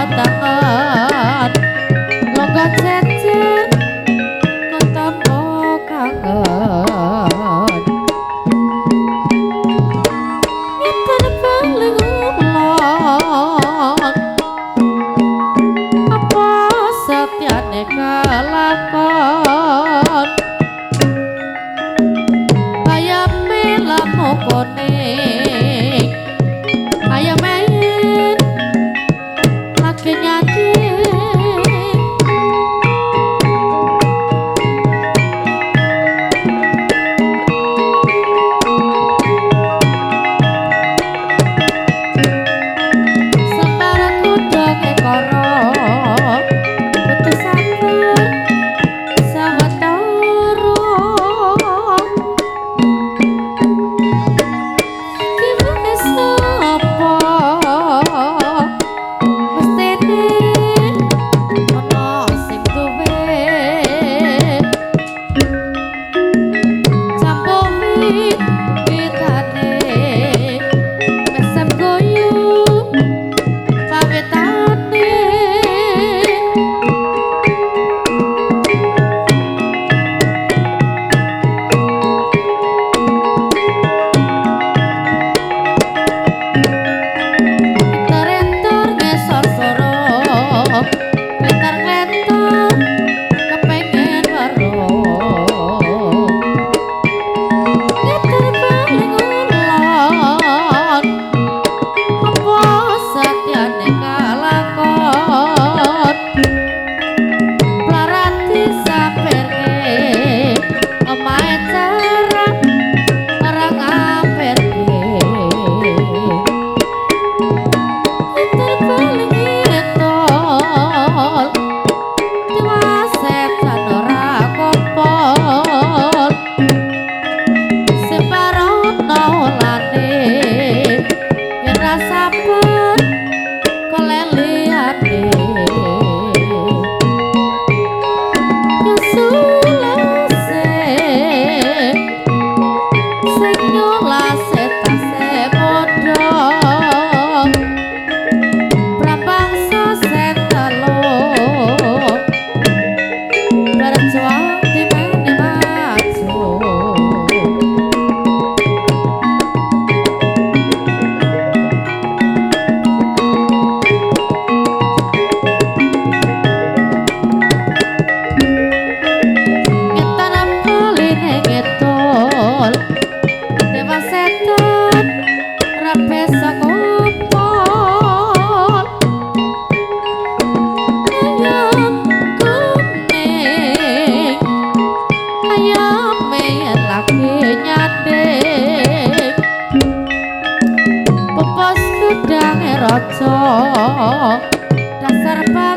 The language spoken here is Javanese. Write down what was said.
Tangan longgo cecer ketemu kangen ngetan paling ulon apa setyane kalakon ayame lamu kuning ayame lagi nyati sembarang kuda kekoro putus sabar sawetara iki wis apa mestine ana sing duwe campur witane mesem guyu pawitane Entor ngesor soro lentar-lentar kepengen weruh ngeter paling ulon apa satyane kalakon plarati sampirke omahe cara ora ngampirke ngeter paling ngetol tiwas setan ora kompol separono lane yen ra sabar keleliane ya sulase sing nyulase tase padha prabangsa sentelo berjuang dimene maju. Ngetan paline ngetol dewa setan ra bisa ngumpul ayam kuning ayam yen lagi nyanding pepos gedange raja dasar.